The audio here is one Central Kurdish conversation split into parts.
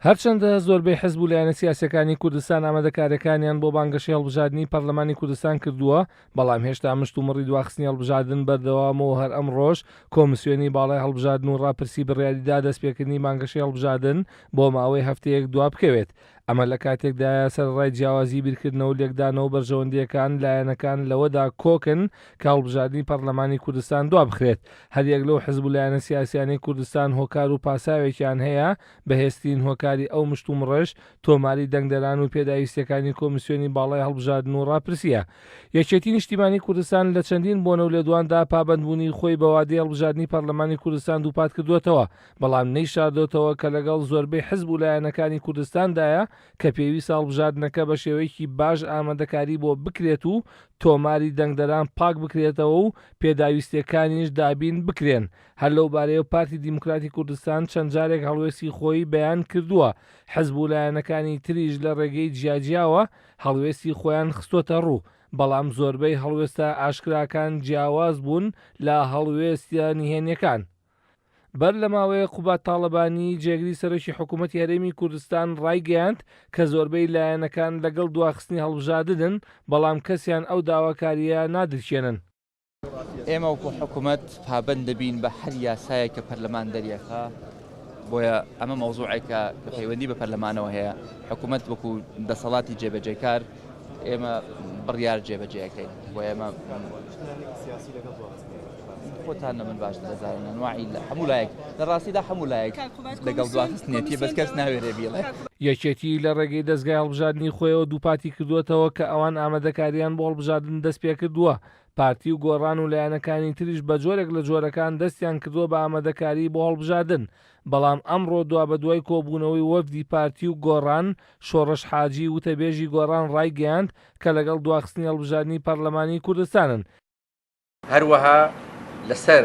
هەرچەندە زۆربەی حزب و لایەنە سیاسیەکانی کوردستان ئامادەکاریەکانیان بۆ بانگەشەی هەڵبژاردنی پەرلەمانی کوردستان کردووە، بەڵام هێشتا مشتومڕی دواخستنی هەڵبژاردن بەردەوامە و هەر ئەمڕۆش کۆمسیۆنی باڵای هەڵبژاردن و ڕاپرسی بڕیاریدا دەستپێکردنی بانگەشەی هەڵبژاردن بۆ ماوەی هەفتەیەک دوابکەوێت. ئەمە لە کاتێکدایە سەرەڕای جیاوازیی بیرکردنەوە و لێکدانەوە بەرژەوەندییەکان، لایەنەکان لەوەدا کۆکن کە هەڵبژاردنی پەڕلەمانی کوردستان دوابخرێت. هەریەک لەو حزب و لایەنە سیاسیانەی کوردستان هۆکار و پاساوێکیان هەیە، بەهێزترین هۆکاری ئەو مشتومڕەش تۆماری دەنگدەران و پێداویستییەکانی کۆمیسیۆنی باڵای هەڵبژاردن و ڕاپرسییە. یەکێتی نیشتیمانی کوردستان لە چەندین بۆنە و لێدواندا پابەندبوونی خۆی بە وادەی هەڵبژاردنی پەڕلەمانی کوردستان دووپاتکردووەتەوە، بەڵام نەیشاردۆتەوە کە لەگەڵ زۆربەی حزب و لایەنەکانی کوردستاندایە کە پێویستە هەڵبژاردنەکە بە شێوەیەکی باش ئامادەکاری بۆ بکرێت و تۆماری دەنگدەران پاک بکرێتەوە و پێداویستییەکانیش دابین بکرێن. هەر لەو بارەیەوە پارتی دیموکراتی کوردستان چەند جارێک هەڵوێستی خۆی بەیان کردووە، حزب و لایەنەکانی تریش لە ڕێگەی جیاجیاوە هەڵوێستی خۆیان خستۆتە ڕوو، بەڵام زۆربەی هەڵوێستە ئاشکراکان جیاواز بوون لە هەڵوێستە نهێنیەکان. بەر لە ماوەیەک قوباد تاڵەبانی، جێگری سەرۆکی حکوومەتی هەرێمی کوردستان ڕایگەیاند کە زۆربەی لایەنەکان لەگەڵ دواخستنی هەڵبژاردنن، بەڵام کەسیان ئەو داواکارییە نادرکێنن. ئێمە وەکو حکوومەت پابەند دەبین بە هەر یاسایەک کە پەرلەمان دەریەخا، بۆیە ئەمە مەوزوعێکە کە پەیوەندی بە پەرلەمانەوە هەیە، حکوومەت وەکو دەسەڵاتی جێبەجێکار ئێمە بڕیار جێبەجێ ئەکەین، بۆیە ئێمە خۆتان لە من باشتر دەزانن ئەنواعی هەموو لایەک لە ڕاستیدا هەموو لایەک لەگەڵ دواخستنێتی بەس کەس ناوێرێ بیڵێ. یەکێتی لە ڕێگەی دەزگای هەڵبژاردنی خۆیەوە دووپاتی کردووەتەوە کە ئەوان ئامادەکارییان بۆ هەڵبژاردن دەستپێکردووە، پارتی و گۆڕان و لایەنەکانی تریش بە جۆرێک لە جۆرەکان دەستیان کردووە بە ئامادەکاری بۆ هەڵبژاردن، بەڵام ئەمڕۆ دوابەدوای کۆبوونەوەی وەفدی پارتی و گۆڕان، شۆڕش حاجی وتەبێژی گۆڕان ڕایگەیاند کە لەگەڵ دواخستنی هەڵبژاردنی پەرلەمانی کوردستانن. هەروەها لەسەر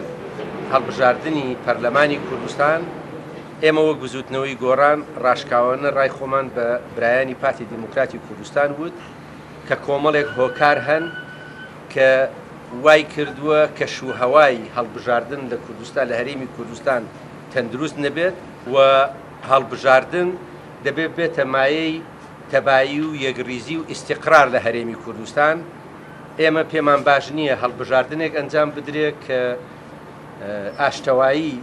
هەڵبژاردنی پەرلەمانی کوردستان، ئێمە وەک بزووتنەوەی گۆڕان ڕاشکاوانە ڕای خۆمان بە برایانی پارتی دیموکراتی کوردستان وت کە کۆمەڵێک هۆکار هەن کە وای کردووە کەش و هەوای هەڵبژاردن لە کوردستان لە هەرێمی کوردستان تەندروست نەبێت و هەڵبژاردن دەبێت بێتە مایەی تەبایی و یەکڕیزی و ئیستیقرار لە هەرێمی کوردستان. ئێمە پێمان باش نییە هەڵبژاردنێک ئەنجام بدرێت کە ئاشتەوایی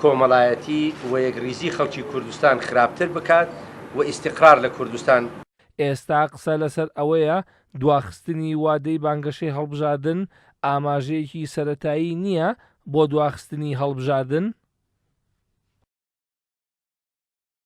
کۆمەڵایەتی و یەکڕیزی خەڵکی کوردستان خراپتر بکات و ئیستیقرار لە کوردستان. ئێستا قسە لەسەر ئەوەیە دواخستنی وادەی بانگەشەی هەڵبژاردن ئاماژەیەکی سەرەتایی نییە بۆ دواخستنی هەڵبژاردن؟